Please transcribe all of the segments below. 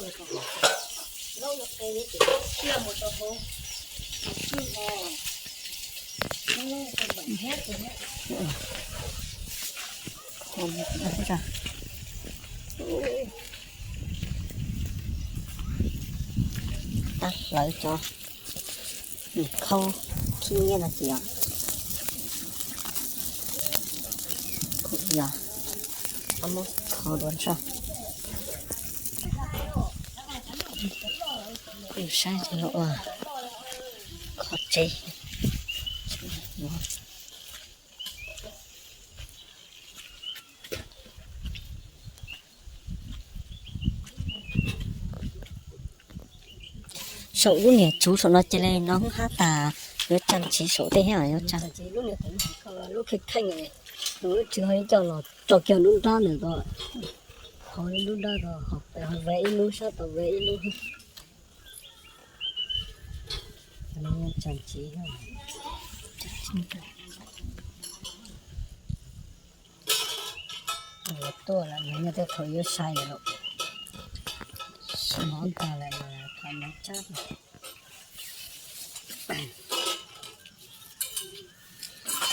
Tab hlawv cov nws khaub khib nyiab no ces yog, yog muab kho dua nrho. Kuv saib no ua qhov tsev. Saum lub niag tsuv saum no cia li no hab tas, yuav tsa tsiv saum tej thiab yuav tsa. Lub kheej kheej, tsis ho coj los tso kiag lub nrab ntawm ko, hauv lub nrab ko, hauv pem ho ve ib lub, sab tod ve ib lub. Tsa tsiv. Tuaj lawm, nyob tej thaum yuav sai lawm, hnov ntag lawm, thov nov tsab.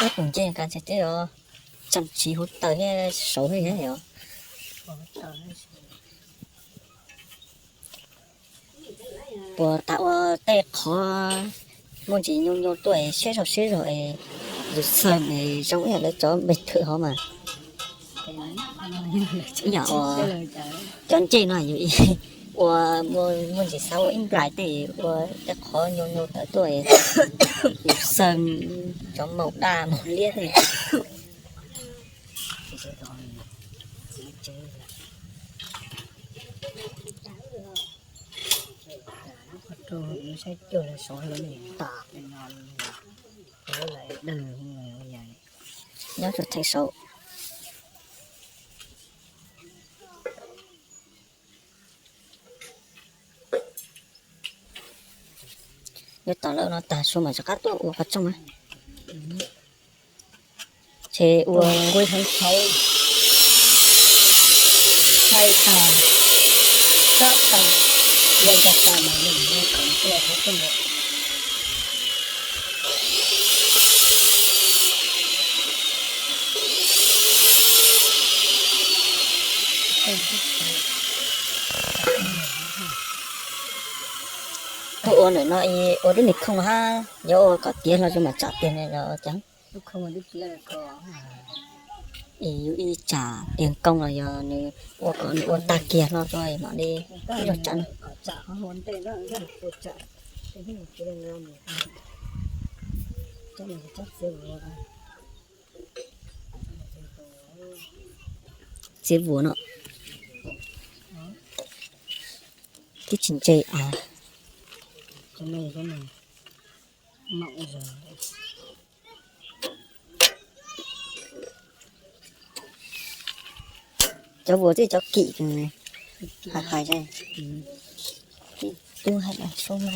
Ib tus ncej kas ntses twb yog tsa tsiv hauv taws thiab saud thiab yog. Puas tas ua tej qhov muaj ntsis nyuj nyuj tuaj es siab zog siab zog es yus xeem es zoo ib yam li cov npe thwm hov mas. Ib yam cov ncej no yus ua muaj ntsis xav ua ib nplais tej ua tej qhov nyuj nyuj tawm tuaj es yus xeem cov maum daj maum liab tej. Nyob rau theem saud. Yuav tau lawm no tag su mas rov qab tuaj ua qhov rooj na. Ces ua nqui heev thaum sai tas, tab tas, ua tas tas mas yog kom tuaj qhov rooj lawm. Tuaj ua ntawm no ua lub niag khooj hab, yuav ua kom tiav hlo rau mam tsam tiag no los cas. Es yus ib tsam tiag koob los yog nws ua kom nws ua tag kiag hlo rau mam li ib zog tsam no. Txiav vuas no twb tsis ntse as. Cov vuas twb cov kim hais hais, tub hais sub no.